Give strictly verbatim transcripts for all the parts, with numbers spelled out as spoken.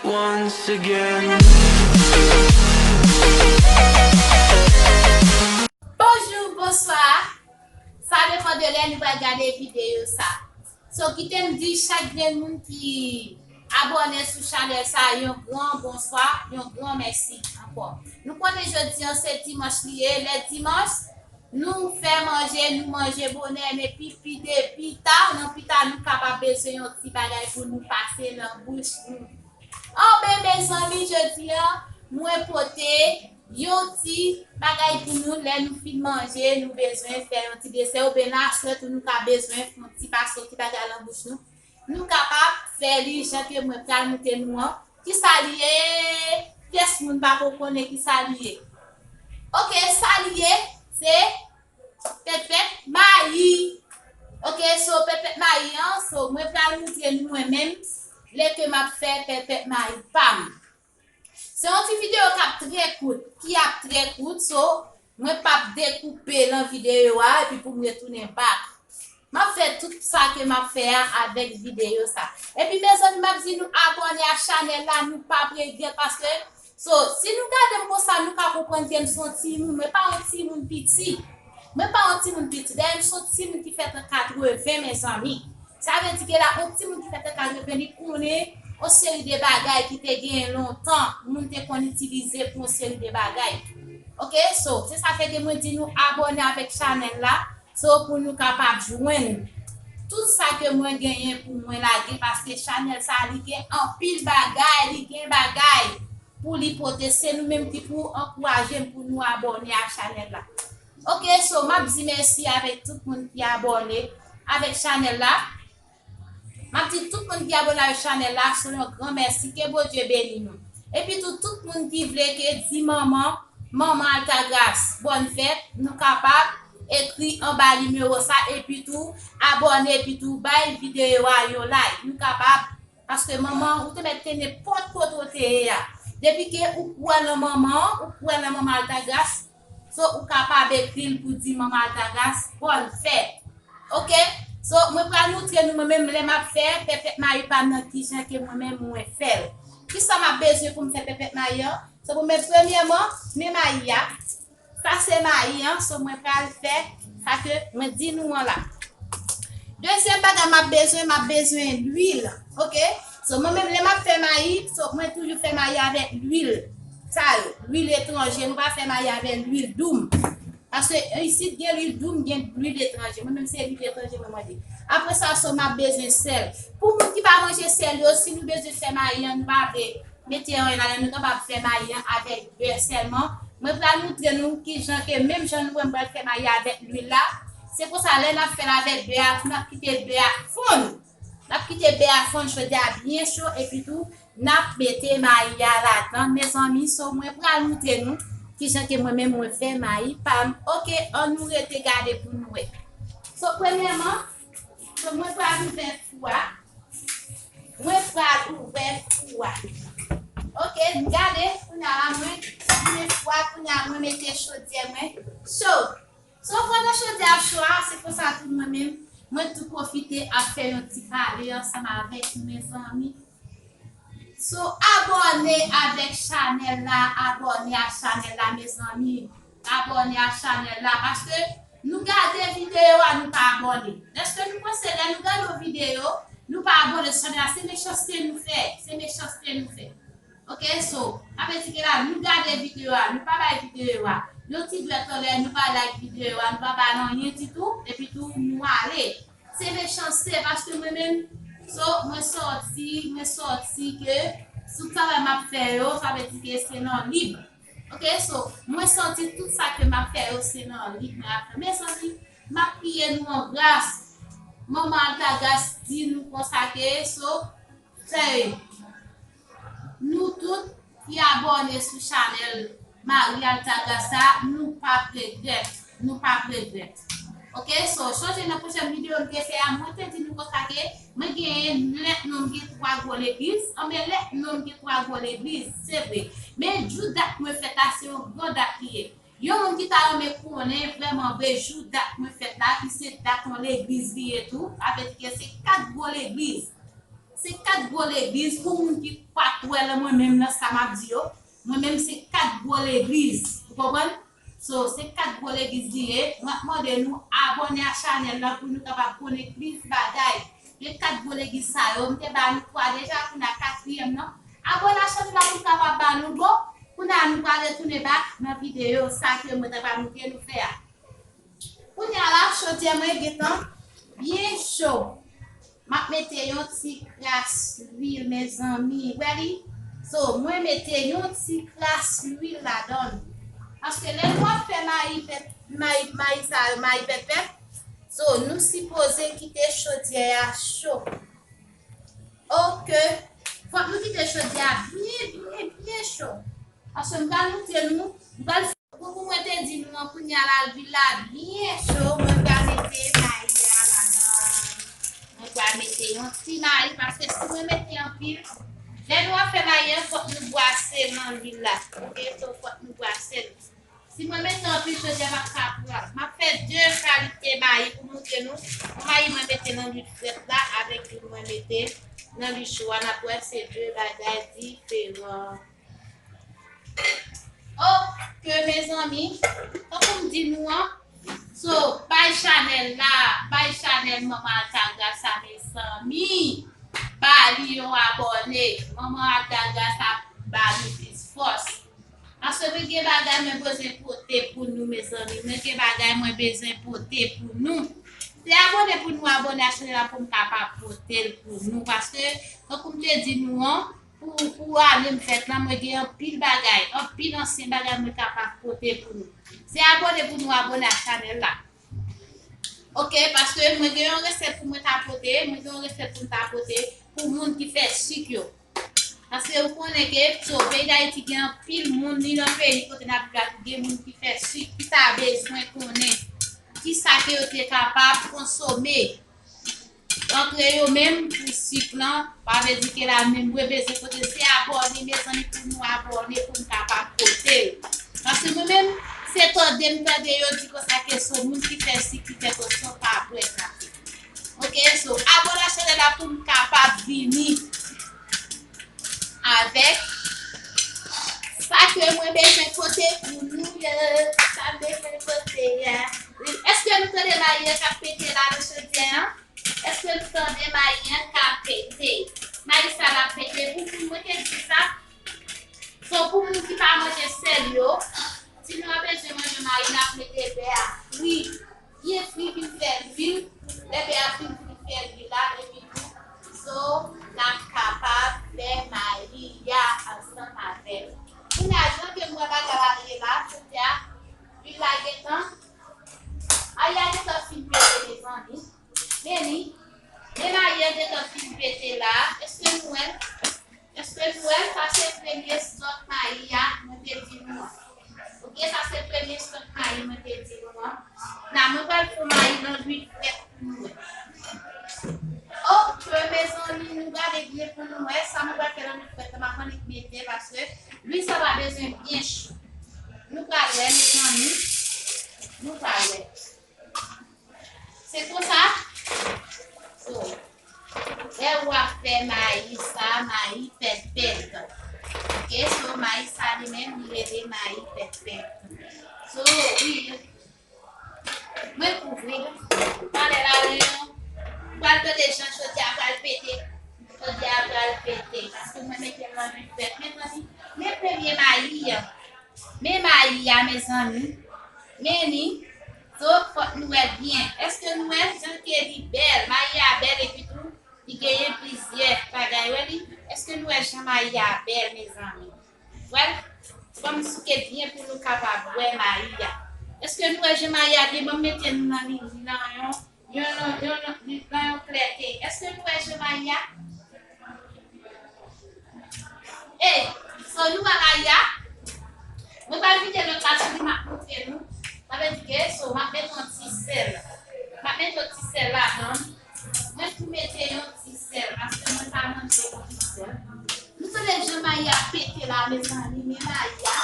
Once again. Bonjou, bonswa. Sa depann de lè nou pral gade videyo sa. So, kite m di chak grenn moun ki abòne sou chanèl sa yon gran bonswa, yon gran mèsi ankò. Nou konnen jodi an se dimanch li ye, lè dimanch, nou fè manje, nou manje bonè, men pi, pi de, pi ta, nan pi ta, nou kapab bezwen yon ti bagay pou nou pase nan bouch nou. Anben, mezanmi, jodi an, mwen pote yon ti bagay pou nou, lè nou fin manje, nou bezwen fè yon ti desè, oubyen nan aswè tou, nou ka bezwen fè yon ti pase, yon ti bagay nan bouch nou. Nou kapab fè li jan ke mwen pral montre nou an. Kisa li ye? Pyès moun pa ko konnen kisa li ye. Oke, sa li ye, se pèpèt mayi. Oke, so pèpèt mayi an, so mwen pral montre nou mwen menm lè ke m ap fè pèpèt mayi pa m. Se yon ti videyo k ap trè kout, ki ap trè kout, so mwen p ap dekoupe nan videyo a epi pou m retounen back. M ap fè tout sa ke m ap fè a avèk videyo sa. Epi mezanmi, m ap di nou abòne a chanèl la, nou p ap regrèt paske, so, si nou gade m konsa, nou ka konprann ke m se yon timoun, mwen pa yon timoun piti. Mwen pa yon timoun piti, dayè m se yon timoun ki fèt an katreven, mezanmi. Sa vle di ke la, yon timoun ki fèt an katreven, li konnen yon seri de bagay ki te genyen lontan, moun te konn itilize pou yon seri de bagay. Oke, so, se sa fè ke mwen di nou abòne avèk chanèl la, so, pou nou kapab jwenn tout sa ke mwen genyen pou mwen lage, paske chanèl sa, li gen anpil bagay, li gen bagay pou li pote. Se nou menm ki pou ankouraje m pou nou abòne a chanèl la. Oke, so, m ap di mèsi avèk tout moun ki abòne avèk chanèl la. M ap di tout moun ki abòne avèk chanèl la, se yon gran mèsi, ke Bondye beni nou. Epi tou, tout moun ki vle ke di manman, manman Altagras, bòn fèt, nou kapab ekri anba nimewo sa, epi tou, abòne, epi tou, bay videyo a yon like. Nou kapab, paske manman, ou te mèt te nenpòt kote ou te ye a. Depi ke ou kwè nan manman, ou kwè nan manman Altagras, so, ou kapab ekri l pou di manman Altagras, bòn fèt. Oke? So, mwen pral montre nou mwen menm lè m ap fè pèpèt mayi pa m nan kijan ke mwen menm mwen fè l. Kisa m ap bezwen pou m fè pèpèt mayi an? So, pou mwen, premyèman, men mayi a. Sa se mayi an, so mwen pral fè sa ke mwen di nou an la. Dezyèm bagay m ap bezwen, m ap bezwen lwil. Oke? So, mwen menm lè m ap fè mayi, so, mwen toujou fè mayi avèk lwil. Sa yo, lwil etranje, nou pa fè mayi avèk lwil doum. Paske isit gen lwil doum, gen lwil etranje. Mwen menm se lwil etranje mwen manje. Apre sa, so, m ap bezwen sèl. Pou moun ki pa manje sèl yo, si nou bezwen fè mayi an, nou pa vle mete anyen ladan, nou kapab fè mayi an avèk bè sèlman. Mwen pral montre nou kijan ke menm jan nou wè m pral fè mayi avèk lwil la, se konsa lè n ap fè l avèk bè a, n ap kite bè a fonn. N ap kite bè a fonn, chòdyè a byen cho, epi tou, n ap mete mayi a ladan. Mezanmi, so mwen pral montre nou kijan ke mwen menm mwen fè mayi pa m. Oke, ann nou rete gade pou nou wè. So, premyèman, so mwen pral ouvè fou a. Mwen pral ouvè fou a. Oke, n gade, kounye a la, mwen limen fou a, kounye a, mwen mete chòdyè mwen cho. So, pandan chòdyè ap cho a, se konsa tou mwen menm, mwen tou pwofite ap fè yon ti pale ansanm avèk nou, mezanmi. So, abòne avèk chanèl la, abòne a chanèl la, mezanmi. Abòne a chanèl la, paske nou gade videyo a, nou pa abòne. Dèske nou panse lè nou gade yon videyo, nou pa abòne sou chanèl la, se mechanste nou fè, se mechanste nou fè. Oke, so, sa vle di ke la, nou gade videyo a, nou pa bay videyo a yon ti dwèt anlè, nou pa like videyo a, nou pa ba l anyen ditou, epi tou, nou ale. Se mechanste, paske mwen menm, so, mwen sòti, mwen sòti ke tout travay m ap fè yo, sa vle di ke se nan lib. Oke, so, mwen sòti tout sa ke m ap fè yo, se nan lib mwen ap fè. Mezanmi, m ap priye nou an gras. Manman Altagras di nou konsa ke, so, sè, nou tout ki abòne sou chanèl Marie Altagras sa, nou p ap regrèt. Nou p ap regrèt. Oke, so, sonje nan pwochèn videyo m te fè a, mwen te di nou konsa ke mwen genyen lèt non m gen twa gwo legliz. Anben, lèt non m gen twa gwo legliz, se vre. Men jou dat mwen fèt la, se yon gran dat li ye. Yon moun ki ta renmen konnen vrèman vre jou dat mwen fèt la, ki se dat yon legliz li ye tou, sa vle di ke se kat gwo legliz. Se kat gwo legliz pou moun ki pa t wè Mwen menm nan sa m ap di yo, mwen menm se kat gwo legliz, ou konprann? So, se kat gwo legliz li ye. Mwen ap mande nou abòne a chanèl la pou nou kapab konnen plis bagay. Gen kat gwo legliz sa yo, m te ba nou twa deja, kounye a katriyèm nan. Abòne a chanèl la pou nou kapab ba nou bon. Kounye a nou pral retounen back nan videyo sa ke mwen te pral montre nou fè a. Kounye a la, chodyè mwen gentan byen cho. M ap mete yon ti kras lwil, mezanmi. Wè li? So, mwen mete yon ti kras lwil ladan l. Paske lè nou ap fè mayi pèp, mayi, mayi sa yo, mayi pèpèt, so, nou sipoze kite chodyè a cho. Oke. Fòk nou kite chodyè a byen, byen, byen cho. Paske m pral montre nou, m pral Tankou mwen te di nou an, kounye a la, lwil la byen cho, mwen pral mete mayi a ladan. Mwen pral mete yon ti mayi, paske si mwen mete anpil, lè nou ap fè mayi an, fòk nou bwase l nan lwil la. Oke, so fòk nou bwase l. Si mwen mete anpil, chodyè m ap ka pran. M ap fè de kalite mayi pou montre nou. Yon mayi mwen mete nan lwil frèt la, avèk youn mwen mete nan lwil cho a, n ap wè se de bagay diferan. Oke, mezanmi, tankou m di nou an, so, bay chanèl la, bay chanèl Manman Altagrace a, mezanmi. Ba li yon abòne. Manman Altagrace ap ba nou plis fòs. Paske mwen gen bagay mwen bezwen pote pou nou, mezanmi. Mwen gen bagay mwen bezwen pote pou nou. Se abòne pou nou abòne a chanèl la pou m kapab pote l pou nou. Paske, tankou m te di nou an, pou, pou ane m fèt la, mwen gen anpil bagay, anpil ansyen bagay mwen kapab pote pou nou. Se abòne pou nou abòne a chanèl la. Oke, paske mwen gen yon resèt pou mwen ta pote, mwen gen yon resèt pou m ta pote pou moun ki fè sik yo. Paske ou konnen ke, so, peyi Dayiti gen anpil moun, ni nan peyi kote n ap viv la, gen moun ki fè sik, ki ta bezwen konnen kisa ke yo te kapab konsome. Antre yo menm pou sik lan, pa vle di ke la menm mwen bezwen pote, se abòne, mezanmi, pou nou abòne, pou m kapab pote l. Paske mwen menm, se tande m tande yo di konsa ke se moun ki fè sik ki fè tansyon pa bwè kafe. Oke, so, abòne a chanèl la pou m kapab vini avèk sa ke mwen bezwen pote pou nou yo, sa m bezwen pote a. Èske nou tande mayi an k ap pete la nan chodyè an? Èske nou tande mayi an k ap pete? Mayi sa l ap pete. Pou moun, mwen te di sa. So, pou moun ki pa manje sèl yo, si nou ap bezwen manje mayi, n ap mete bè a fri. Byen fri, vin fè lwil. Lè bè a fin fri, fè lwil la, epi tou, so, n ap kapab fè mayi a ansanm avè l. Kounye a, jan ke m wè bagay la ye la, chodyè a, lwil la gentan, mayi a gentan fin pete, mezanmi. Men li, men mayi a gentan fin pete la. Èske nou wè l? Èske nou wè l? Sa se premye stòk mayi a, mwen te di nou an. Oke, sa se premye stòk mayi mwen te di nou an. La, mwen pral fè mayi nan lwil frèt pou nou wè. Oke, mezanmi, nou gade byen pou nou wè. Sa mwen pral fè nan lwil frèt la, m ap annik mete, paske lwil sa va bezwen byen cho. Nou pral wè, mezanmi. Nou pral wè. Se konsa. So, lè w ap fè mayi sa, mayi pèpèt. Oke, so mayi sa li menm, li rele mayi pèpèt. So, wi. Mwen kouvri. Talè la, wi, nou pral tande jan chodyè a pral pete. Chodyè a pral pete. Paske mwen mete l nan lwil frèt. Men, mezanmi, men premye mayi an. Men mayi a, mezanmi. Men li. So, fòk nou wè l byen. Èske nou wè jan ke li bèl? Mayi a bèl epi tou, li genyen plizyè bagay. Wè li? Èske nou wè jan mayi a bèl, mezanmi? Wè l? Ban m souke byen pou nou kapab wè mayi a. Èske nou wè jan mayi a byen? Ban m mete l nan li, nan yon Yon, yon, yon, yon, nan yon klète. Èske nou wè jan mayi a? Ey, so nou wè mayi a? Mwen pral vide lòt la sou li, m ap montre nou. Sa vle di ke, so, m ap mete yon ti sèl. M ap mete yon ti sèl ladan l. Mwen tou mete yon ti sèl, paske mwen pa manje yon ti sèl. Nou tande jan mayi a pete la, mezanmi, men mayi a.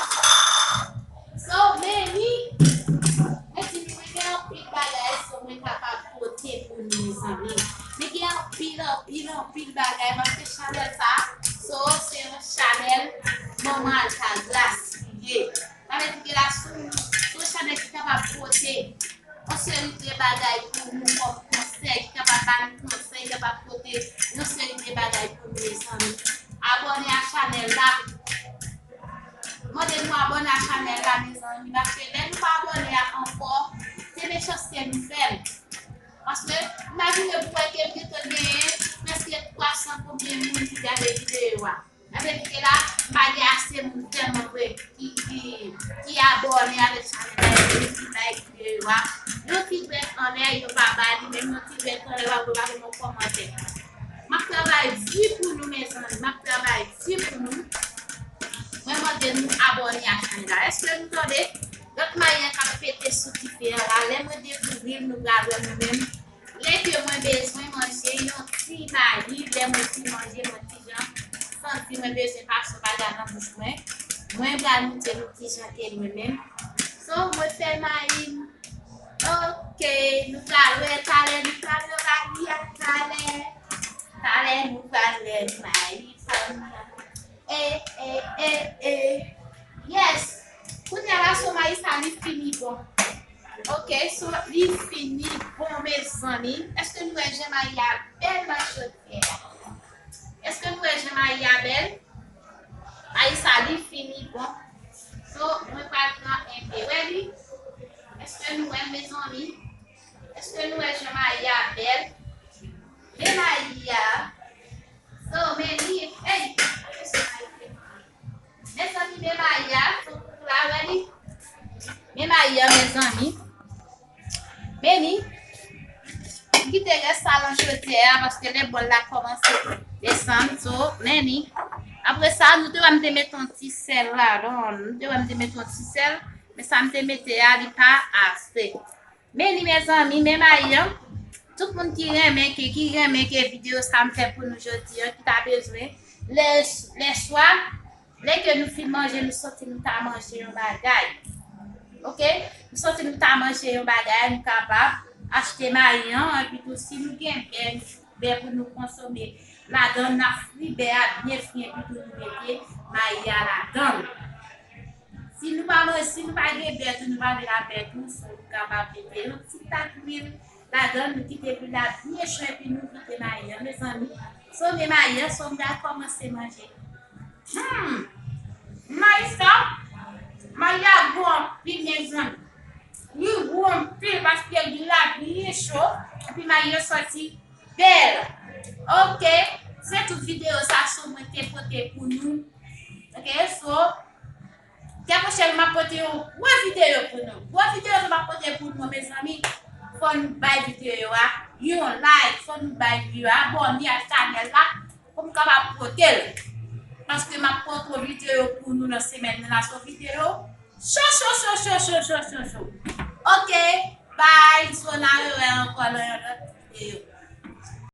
So, men li, mwen di nou, mwen gen anpil bagay, so, mwen kapab pote pou nou, mezanmi. Men gen anpil, anpil, anpil bagay, paske chanèl sa, so, se yon chanèl nòmal, sa gras li ye. Sa vle di ke la sou, sou chanèl ki kapab pote yon seri de bagay pou nou kòm konsèy, ki kapab ba nou konsèy, ki kapab pote yon seri de bagay pou nou, mezanmi. Abòne a chanèl la. Mande nou abòne a chanèl la, mezanmi, paske lè nou pa abòne a ankò, se mechanste nou fè l. Paske, imajine pou wè ke m gentan genyen prèske twa san konbyen moun ki gade videyo a. Sa vle di ke la, m pa gen ase moun vrèman vre ki, ki, ki abòne avèk chanèl la, epi ki bay videyo a yon ti dwèt anlè, yo pa ba li menm yon ti dwèt anlè, w ap wè pa gen yon kòmantè. M ap travay di pou nou, mezanmi, m ap travay di pou nou. Mwen mande nou abòne a chanèl la. Èske nou tande? Lòt mayi an k ap pete sou dife an la, lè mwen dekouvri l, nou pral wè nou menm. Lè ke mwen bezwen manje yon ti mayi, lè mwen fin manje, mwen ti jan santi mwen bezwen pase yon bagay nan bouch mwen, mwen pral montre nou ki jan ke mwen menm. So, mwen fè mayi m. Ok, nou pral wè talè, nou pral wè mayi a talè. Talè, nou pral wè mayi pa m nan. E, e, e, e. Yes. Kounye a la, so mayi sa, li fini bon. Ok, so li fini bon, mezanmi. Èske nou wè jan mayi a bèl nan chodyè a? Èske nou wè jan mayi a bèl? Mayi sa, li fini bon. So, mwen pral pran enpe. Wè li? Èske nou wè, mezanmi? Èske nou wè jan mayi a bèl? Men mayi a. So, men li, ey, mezanmi, men mayi a, so, la, wè li. Men mayi a, mezanmi. Men li. M kite rès sa nan chodyè a, paske lè bòl la kòmanse desann, so, men li. Apre sa, nou te wè m te mete yon ti sèl ladan, nou te wè m te mete yon ti sèl, men sa m te mete a, li pa ase. Men li, mezanmi, men mayi an. Tout moun ki renmen ke, ki renmen ke videyo sa m fè pou nou jodi an, ki ta bezwen, lè, lè swa, lè ke nou fin manje, nou santi nou ta manje yon bagay. Ok? Nou santi nou ta manje yon bagay, nou kapab achte mayi an, epi tou si nou gen bè, bè pou nou konsome ladan, n ap fri bè a byen fri, epi tou nou mete mayi a ladan. Si nou pa man-, si nou pa gen bè tou, nou pa vin ak bè tou, so nou kapab mete yon ti tak lwil ladan, nou kite lwil la byen cho, epi nou vide mayi an, mezanmi. So, men mayi an, so m pral kòmanse manje. Hmm! Mayi sa, mayi a gou anpil, mezanmi. Li gou anpil paske lwil la byen cho, epi mayi an soti bèl. Ok, se tout videyo sa so mwen te pote pou nou. Ok, so, tè pwochèn m ap pote yon gwo videyo pou nou. Gwo videyo sa m ap pote pou nou, mezanmi. Fò nou bay videyo a yon like, fò nou bay videyo a, abòne a chanèl la pou m kapab pote l. Paske m ap pote yon videyo pou nou nan semèn nan la, se yon videyo cho, cho, cho. Ok, bye, so n a rewè ankò nan yon lòt videyo.